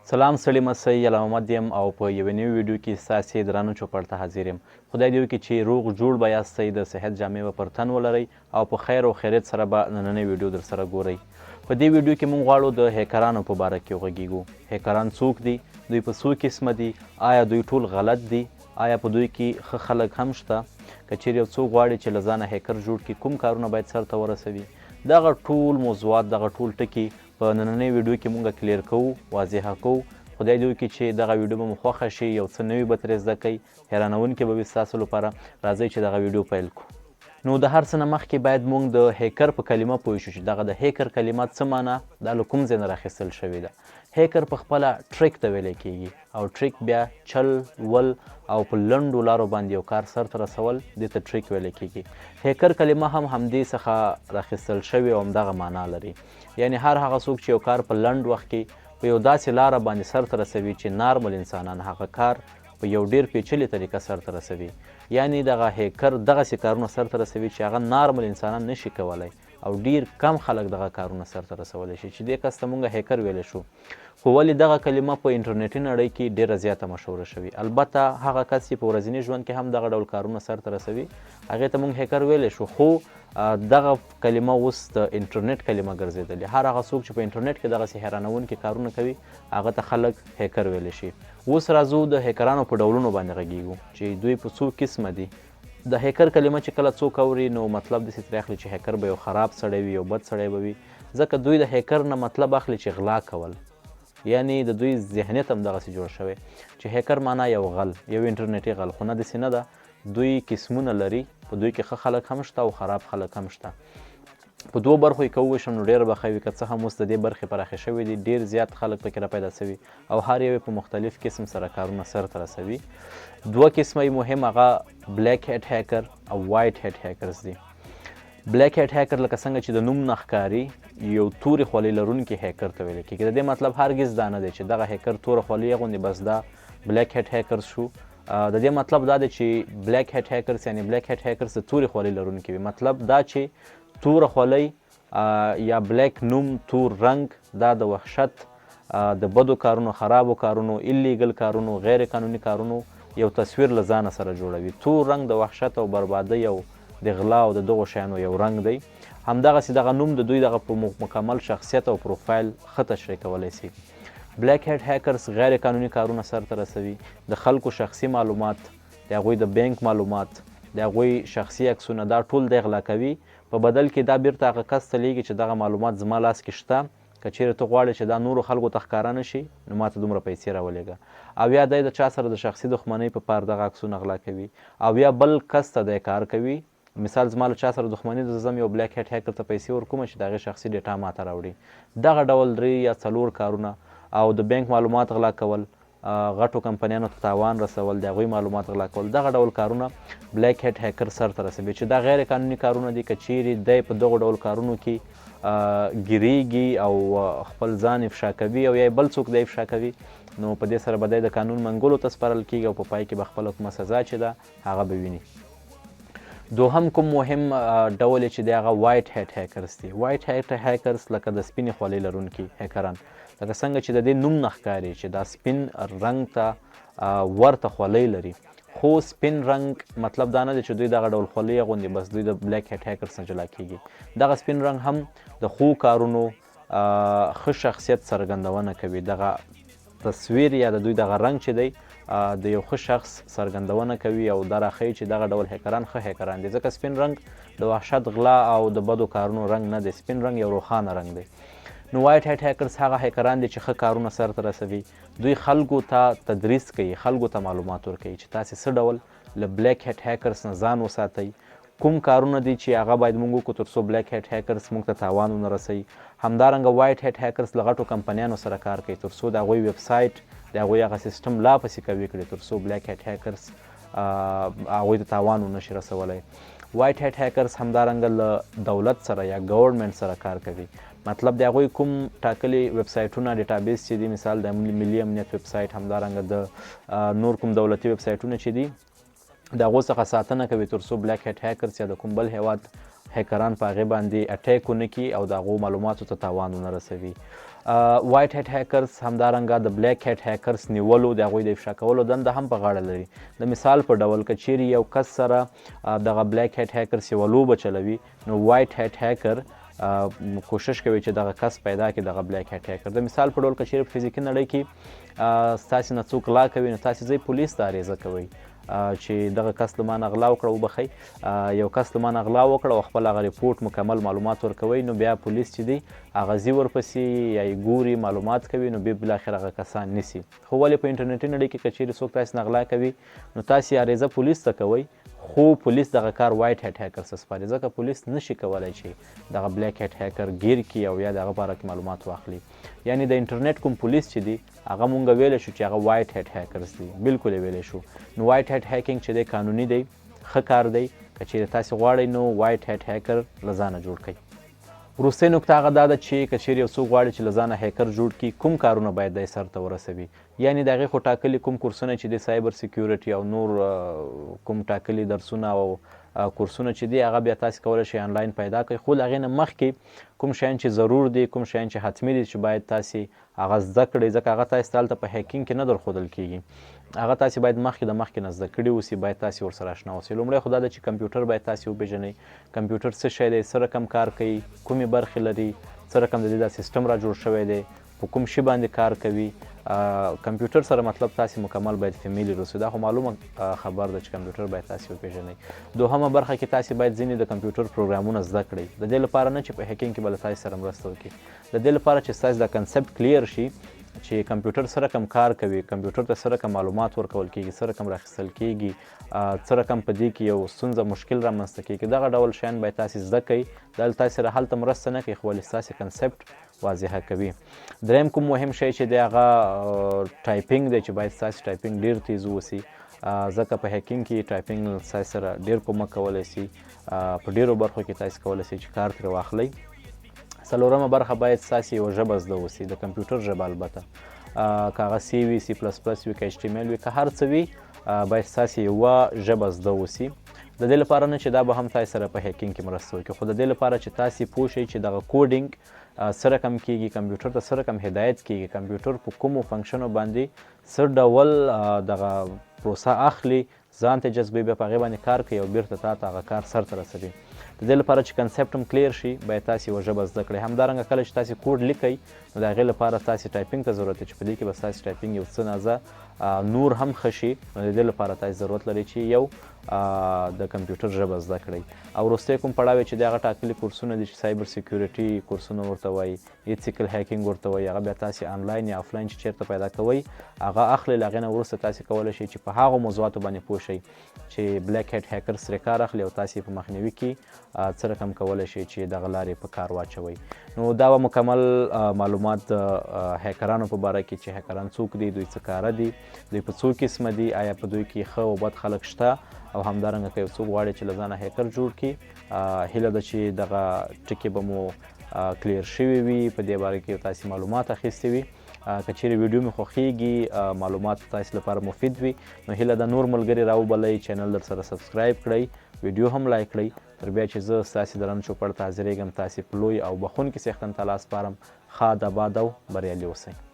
سلام ستړي مه سئ، یلا محمد یم او په یوې نوې ویډیو کې ستاسې درانه چوپړ ته حاضر یم. خدای دې وکړي چې روغ جوړ به یاستئ، د صحت جامې به پر تن ولرئ او په خیر او خیریت سره به نننۍ ویډیو درسره ګورئ. په دې ویډیو کې موږ غواړو د هیکرانو په باره کې وغږیږو. هیکران څوک دي؟ دوی په څو قسمه دي؟ آیا دوی ټول غلط دي؟ آیا په دوی کې ښه خلک هم شته؟ که چیرې یو څوک غواړي چې له ځانه هیکر جوړ کړي، کوم کارونه باید سرته ورسوي؟ دغه ټول موضوعات، دغه ټول ټکي په نننۍ ویډیو کې مونږ کلیر کوو، واضح کوو. خدای دې وکړي چې دغه ویډیو به مو خوښه شي، یو څه نوي به ترې زده کړئ، حیرانوونکې به وي ستاسو لپاره. راځئ چې دغه ویډیو پیل کړو. نو د هر څه نه مخکې باید مونږ د هیکر په کلمه پوه شو چې دغه د هیکر کلمه څه معنا، دا له کوم ځای نه راخیستل شوې ده. هیکر په خپله ټریک ته ویل کیږي او ټریک بیا چل ول او په لنډو لارو باندې یو کار سرته رسول، دې ته ټریک ویل کیږي. هیکر کلمه هم همدې څخه راخیستل شوې او همدغه معنا لري. یعنی هر هغه څوک چې یو کار په لنډ وخت کې په یو داسې لاره باندې سرته رسوي چې نارمل انسانان هغه کار په یو ډیر پیچلې طریقه سرته رسوي، یعنی دغه هیکر دغسې کارونه سرته رسوي چې هغه نارمل انسانان نشي کولای او ډیر کم خلک دغه کارونه سرته رسولی شي، چې دې کس ته مونږ هیکر ویلی شو. خو ولې دغه کلمه په انټرنیټي نړۍ کې ډیره زیاته مشهوره شوې؟ البته هغه کس چې په ورځني ژوند کې هم دغه ډول کارونه سرته رسوي، هغې ته مونږ هیکر ویلی شو. خو دغه کلمه اوس د انټرنیټ کلمه ګرځېدلې. هر هغه څوک چې په انټرنیټ کې دغسې حیرانوونکي کارونه کوي، هغه ته خلک هیکر ویلی شي. اوس راځو د هیکرانو په ډولونو باندې غږیږو چې دوی په څو قسمه دي. د هیکر کلمه چې کله څوک اوري، نو مطلب داسې ترې اخلي چې هیکر به یو خراب سړی وي، یو بد سړی به وي، ځکه دوی د هیکر نه مطلب اخلي چې غلا کول. یعنی د دوی ذهنیت هم دغسې جوړ شوی چې هیکر معنا یو غل، یو انټرنیټي غل. خو نه، داسې نه ده. دوی قسمونه لري، په دوی کې ښه خلک هم شته او خراب خلک هم شته. په دوو برخو یې که وویشم نو ډېره به ښه وي. که څه هم اوس د دې برخې پراخې شوې دي، ډېر زیات خلک پکې را پیدا شوي او هر یو یې په مختلف قسم سره کارونه سرته رسوي. دوه قسمه یې مهم هغه بلیک هیټ هیکر او وایټ هیټ هیکرز دي. بلیک هیټ هیکر لکه څنګه چې د نوم نه ښکاري، یو تورې خولۍ لرونکي هیکر ته ویل کېږي. د دې مطلب هرګز دا نه دی چې دغه هیکر توره خولۍ اغوندي، بس دا بلیک هیټ هیکر شو. د دې مطلب دا دی چې بلیک هیټ هیکرز، یعنی بلیک هیټ هیکرز د تورې خولۍ لرونکي وي. مطلب دا چې توره خولۍ یا بلیک نوم، تور رنګ، دا د وحشت، د بدو کارونو، خرابو کارونو، illegal کارونو، غیر قانوني کارونو یو تصویر له ځانه سره جوړوي. تور رنګ د وحشت او بربادۍ او د غلا او د دغو شیانو یو رنګ دی. همدغسې دغه نوم د دوی دغه په مکمل شخصیت او پروفایل ښه تشریح کولی سي. بلیک هیټ هیکرز غیر قانوني کارونه سرته رسوي. د خلکو شخصي معلومات، د هغوی د بانک معلومات، د هغوی شخصي عکسونه، دا ټول دی غلا کوي. په بدل کې دا بیرته هغه کس ته لیږي چې دغه معلومات زما لاس کې شته، که چیرې ته غواړې چې دا نورو خلکو ته ښکاره نه شي، نو ماته دومره پیسې راولېږه. او یا دی د چا سره د شخصي دښمنۍ په پار دغه عکسونه غلا کوي او یا بل کس ته دی کار کوي. مثال، زما له چا سره دښمني ده، زه ځم یو بلیک هیټ هیکر ته پیسې ورکوم چې د هغې شخصي ډیټا ماته راوړي. دغه ډول درې یا څلور کارونه او د بانک معلومات غلا کول، غټو کمپنیانو ته تاوان رسول، د هغوی معلومات غلا کول، دغه ډول کارونه بلیک هیټ هیکر سر ته رسوي چې دا غیر قانوني کارونه دي. که چیرې دی په دغو ډول کارونو کې ګیریږي او خپل ځان افشا کوي او یا بل څوک دی افشا کوي، نو په دې سره به دی د قانون منګولو ته سپارل کیږي او په پای کې به خپله کومه سزا چې ده، هغه به ویني. دوهم کوم مهم ډول چې دی، هغه وایټ هیټ هیکرز دي. وایټ هیټ هیکرز لکه د سپینې خولۍ لرونکي هیکران، لکه څنګه چې د دې نوم نه ښکاري چې دا سپین رنګ ته ورته خولۍ لري. خو سپین رنګ مطلب دا نه دی چې دوی دغه ډول خولۍ اغوندي، بس دوی د بلیک هیټ هیکرز نه جلا کیږي. دغه سپین رنګ هم د ښو کارونو، ښه شخصیت څرګندونه کوي. دغه تصویر یا د دوی دغه رنګ چې دی، د یو ښه شخص څرګندونه کوي او دا راښیي چې دغه ډول هیکران ښه هیکران دي، ځکه سپین رنګ د وحشت، غلا او د بدو کارونو رنګ نه دی. سپین رنګ یو روښانه رنګ دی. نو وایټ هیټ هیکرز هغه هیکران دي چې ښه کارونه سرته رسوي. دوی خلکو ته تدریس کوي، خلکو ته معلومات ورکوي چې تاسې څه ډول له بلیک هیټ هیکرز نه ځان وساتئ، کوم کارونه دي چې هغه باید موږ وکړو تر څو بلیک هیټ هیکرز موږ ته تاوان ونه رسوي. همدارنګه وایټ هیټ هیکرز له غټو کمپنیانو سره کار کوي تر څو د هغوی ویب سایټ، د هغوی هغه سیستم لا پسې قوي کړي تر څو بلیک هیټ هیکرز هغوی ته تاوان ونه شي رسولی. وایټ هیټ هیکرز همدارنګه له دولت سره یا government سره کار کوي. مطلب د هغوی کوم ټاکلي ویب سایټونه، database چې دي، مثال د ملي امنیت ویب سایټ، همدارنګه د نور کوم دولتي ویب سایټونه چې دي، د هغو څخه ساتنه کوي تر څو بلیک هیټ هیکرز یا د کوم بل هیواد هیکران په هغې باندې attack ونه کړي او د هغو معلوماتو ته تاوان ونه رسوي. white hat hackers همدارنګه د black hat hackers نیولو، د هغوی د افشا کولو دنده هم په غاړه لري. د مثال په ډول، که چیرې یو کس سره دغه black hat hackers یوه لوبه چلوي، نو white hat hacker کوشش کوي چې دغه کس پیدا کړي، دغه black hat hacker. د مثال په ډول، که چیرې په فزیکي نړۍ کې ستاسې نه څوک غلا کوي، نو تاسې ځئ پولیس ته عریضه کوئ چې دغه کس له ما نه غلا وکړه، وبخښئ، یو کس له ما نه غلا وکړه او خپل هغه report مکمل معلومات ورکوي. نو بیا پولیس چې دی هغه ځي ورپسې یا یې ګوري، معلومات کوي، نو بیا بالاخره هغه کسان نیسي. خو ولې په انټرنیټي نړۍ کې که چیرې څوک تاسې نه غلا کوي، نو تاسې عریضه پولیس ته کوئ، خو پولیس دغه کار white hat hacker ته سپاري، ځکه پولیس نشي کولای چې دغه black hat hacker ګیر کړي او یا دغه باره کې معلومات واخلي. یعنی د انټرنیټ کوم پولیس چې دی، هغه مونږ ویلی شو چې هغه white hat hackers دي، بالکل یې ویلی شو. نو white hat hacking چې دی قانوني دی، ښه کار دی. که چیرې تاسې غواړئ، نو white hat hacker له ځانه جوړ کړئ. وروستۍ نکته هغه دا ده چې که چیرې یو څوک غواړي چې له ځانه هیکر جوړ کړي، کوم کارونه باید دی سر ته ورسوي؟ یعنی د هغې خو ټاکلي کوم کورسونه چې د cyber security او نور کوم ټاکلي درسونه او کورسونه چې دي، هغه بیا تاسو کولی شئ آنلاین پیدا کړئ. خو له هغې نه مخکې کوم شیان چې ضرور دي، کوم شیان چې حتمي دي چې باید تاسې هغه زده کړئ، ځکه هغه تاسې ته هلته په hacking کې نه درښودل کېږي، هغه تاسې باید مخکې د مخکې نه زده کړي اوسي، باید تاسې ورسره اشنا اوسئ. لومړی خو دا ده چې کمپیوټر باید تاسې وپېژنئ. کمپیوټر څه شی دی، څه رقم کار کوي، کومې برخې لري، څه رقم د دې دا سیستم را جوړ شوی دی، په کوم شي باندې کار کوي. کمپیوټر سره مطلب تاسې مکمل باید familiar اوسئ. دا خو معلومه خبر ده چې کمپیوټر باید تاسې وپېژنئ. دوهمه برخه کې تاسې باید ځینې د کمپیوټر پروګرامونه زده کړئ، د دې لپاره نه چې په hacking کې به له تاسې سره مرسته وکړي، د دې لپاره چې ستاسې دا concept clear شي چې کمپیوټر څه رقم کار کوي، کمپیوټر ته څه رقم معلومات ورکول کیږي، څه رقم راخیستل کیږي، څه رقم په دې کې یو ستونزه مشکل رامنځته کیږي. دغه ډول شیان باید تاسې زده کړئ. دا له تاسې سره هلته مرسته نه کوي، خو ولې ستاسې concept واضحه کوي. دریم کوم مهم شی چې دی، هغه typing دی، چې باید ستاسې typing ډیر تیز اوسي، ځکه په hacking کې typing ستاسې سره ډیر کومک کولی شي. په ډیرو برخو کې تاسې کولی شئ چې کار ترې واخلئ. څلورمه برخه، باید ستاسې یوه ژبه زده اوسي، د کمپیوټر ژبه البته، که هغه C وي، C++ وي، که HTML وي، که هر څه وي، باید ستاسې یوه ژبه زده اوسي. د دې لپاره نه چې دا به هم تاسو سره په hacking کې مرسته وکړي، خو د دې لپاره چې تاسې پوه شئ چې دغه coding څه رقم کیږي، کمپیوټر ته څه رقم هدایت کیږي، کمپیوټر په کومو function و باندې څه ډول دغه پروسه اخلي، ځان ته جذبوي، بیا په هغې باندې کار کوي او بیرته تا ته هغه کار سرته رسوي. د دې لپاره چې concept هم clear شي، باید تاسې یوه ژبه زده کړئ. همدارنګه کله چې تاسې کوډ لیکئ، نو د هغې لپاره تاسې typing ته ضرورت دی، چې په دې کې به ستاسې typing یو څه نازه نور هم ښه شي. نو د دې لپاره تاسې ضرورت لرئ چې یو د کمپیوټر ژبه زده کړئ. او وروستی کوم پړاو چې د هغه ټاکلي کورسونه دي چې cyber security کورسونه ورته وایي، ethical hacking ورته وایي، هغه بیا تاسې آنلاین یا آفلاین چې چیرته پیدا کوئ، هغه اخلئ. له هغې نه وروسته تاسې کولی شئ چې په هغو موضوعاتو باندې پوه شئ چې black hat hackers ترې کار اخلي او تاسې په مخنیوي کې څه رقم کولی شئ چې دغه لارې په کار واچوئ. نو دا به مکمل معلومات د هیکرانو په باره کې چې هیکران څوک دي، دوی څه کاره دي، دوی په څو قسمه دي، آیا په دوی کې ښه او بد خلک شته، او همدارنګه که یو څوک غواړي چې له ځانه هیکر جوړ کړي. هیله ده چې دغه ټکي به مو clear شوي وي، په دې باره کې تاسې معلومات اخیستي وي. که چیرې ویډیو مې خوښیږي، معلومات تاسو لپاره مفید وي، نو هیله ده نور ملګري راوبلئ، channel در سره subscribe کړئ، ویډیو هم like کړئ. تر بیا چې زه ستاسې درنه چوپړ ته حاضرېږم، تاسې په لوی او بخښونکي څښتن تعالی سپارم. ښاد، اباد او بریالي اوسئ.